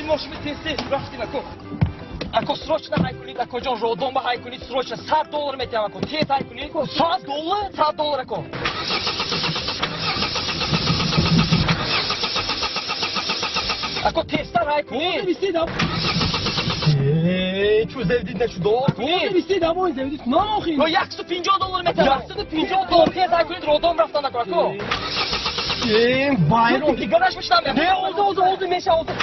мошини тез-тез рафтим ако. Ако срочно ҳай кунед, ако ҷон, родон ба ҳай кунед, срочно $100 метиҳам ако. Тез ҳай кунед. $100? $100 ако. Ако тезтар ҳай кунед. Чу зевдид нашудо? Кунед. $150 метиҳам. $150 тез ҳай кунед, родон рафтан ако, ако. Байрон дигараш мешавам. Не, ҳозир, ҳозир, ҳозир меша, ҳозир.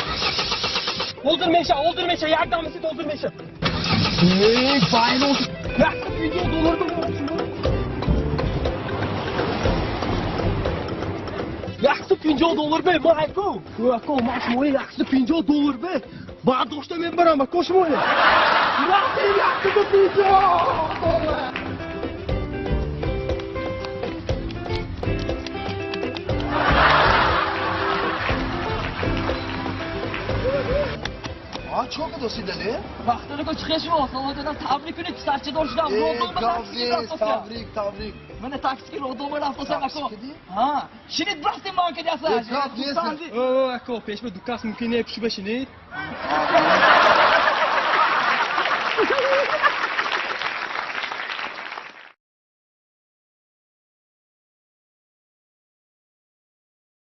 Ҳозир меша, ҳозир меша, як дам истед, ҳозир меша. Байрон, $150 ба $150 бе, ма ако. Ако, ма шумои $150 бе. Бардошта мебарам, ако шумои. Рафтем $150. Чо кадоси дале? Вақтарако чихе шумо? Саломатидан табрик кунед, писарчадор шудам. Родома такси рафтосям. Табрик, табрик. Мана такси родома рафтосям ако. Ҳа, шинид рафтем ман кади аса. О, ако, пешма ду кас мумкин не пушу бешинид.